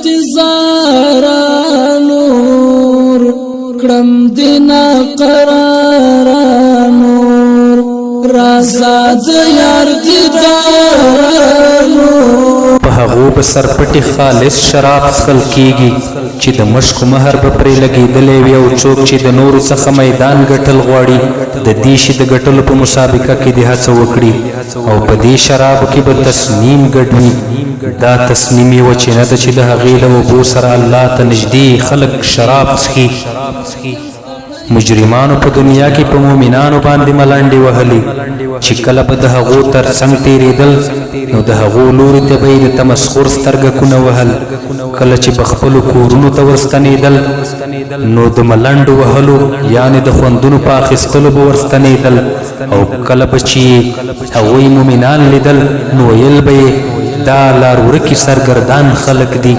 انتظار نور کړم دینا قرار نور رازا د یار دیدار نور. په هغو به سرپټي خالص شراب څښل کېږي چې د مشکو مهر به پرې لګېدلی وي. او څوک چې د نورو څخه میدان ګټل غواړي، د دې شي د ګټلو په مسابقه کې دې هڅه وکړي. او په دې شرابو کې به تسنیم ګډ وي. دا تسنیم یوه چینه ده چې د هغې له اوبو سره الله ته نږدې خلک شراب څښي. مجرمانو په دنیا کې په مؤمنانو باندې ملنډې وهلې، چې کله به د هغو تر څنګ تېرېدل نو د هغو لوري ته به یې د تمسخر سترګکونه وهل. کله چې به خپلو کورونو ته ورستنېدل نو د ملنډو وهلو، یعنې د خوندونو په اخیستلو به ورستنېدل. او کله به چې یې هغوی مؤمنان لیدل نو ویل به یې دا لار ورکي سرګردان خلک دي.